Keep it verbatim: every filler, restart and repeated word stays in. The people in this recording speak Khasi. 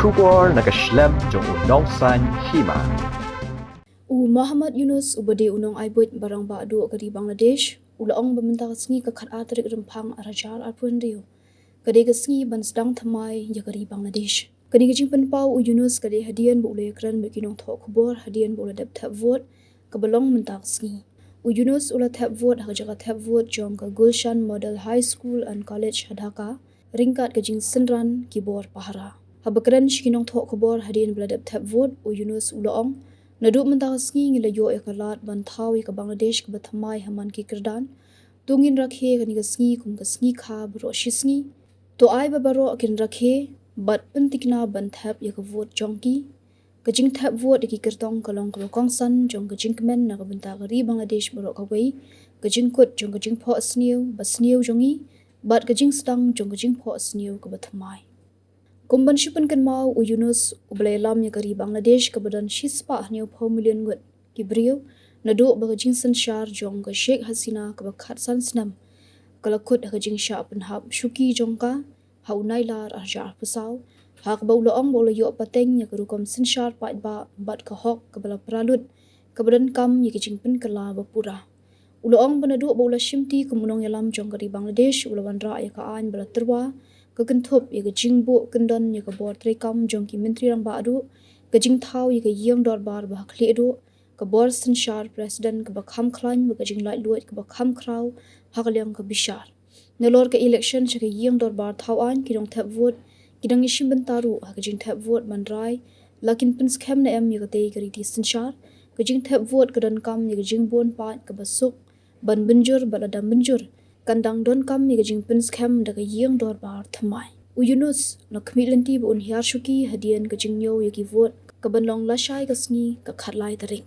Khubor na ka shlem jong u Nongsaiñ Hima. U Mohammad Yunus, uba dei u nongai buit ba rangbah duh ka ri Bangladesh, u la ong ba mynta ka sngi ka khatar tarik Rymphang ar hajar arphew hynriew ka dei ka sngi ban sdang thymmai ïa ka ri Bangladesh. Kane ka jingpynpaw u Yunus ka dei hadien ba u la ïakren bad ki nongthoh khubor hadien ba u la dep thep vote kaba long mynta ka sngi. U Yunus u la thep vote ha ka jaka thep vote jong ka Gulshan Model High School and College ha Dhaka, ryngkat ka jingsynran ki bor pahara. Haba kren sha ki nongthoh khubor hadien ba la dep thep vote, u Yunus u la ong, naduh mynta ka sngi ngi la ïoh ïa ka lad ban thaw ïa ka Bangladesh kaba thymmai ha man ki kyrdan. To ngin rakhe kane ka sngi kum ka sngi kha baroh shi sngi. To ai ba baroh kin rakhe bad pynthikna ban thep ïa ka vote jong ki. Ka jingthep vote ïa ki kyrtong ka long kaba kongsan jong ka jingkmen na ka bynta ka ri Bangladesh baroh kawei, ka jingkut jong ka jingphohsniew ba sniew jong ngi bad ka jingsdang jong ka jingphohsniew kaba thymmai. Kum ban shu pynkynmaw, u Yunus uba la ïalam ïa ka ri Bangladesh kaba don shispah hynñiewphew million ngut ki briew, naduh ba ka jingsynshar jong ka Sheikh Hasina kaba khatsan snem ka la kut ha ka jingshah pynhap shuki jong ka ha u Nailar ar hajar arphew saw, ha kaba u la ong ba u la ïoh pateng ïa ka rukom synshar paidbah bad ka hok kaba la pralut kaba donkam ïa ka jingpynkylla ba pura. U la ong ba naduh ba u la shimti kum u nongïalam jong ka ri Bangladesh, u la wanrah ïa ka aiñ ba la tyrwa, ka kynthup ïa ka jingbuh kyndon ïa ka bor treikam jong ki myntri rangbah duh, ka jingthaw ïa ka ïing dorbar ba ha khlieh duh, ka bor synshar president kaba kham khlaiñ bad ka jinglaitluid kaba kham khraw ha ka liang ka bishar. Nalor ka election sha ka ïing dorbar thaw aiñ, ki nongthep vote ki dang ïashim bynta ruh ha ka jingthep vote ban rai la kin pynskhem ne em ïa katei ka riti synshar. Ka jingthep vote ka donkam ïa ka jingbun paid kaba suk ban mynjur bad lada mynjur kan dang donkam ïa ka jingpynskhem da ka ïing dorbar thymmai. U Yunus u la khmih lynti ba un hiar shuki hadien ka jingñiew ïa ki vote kaban long lashai ka sngi ka khatlai tarik.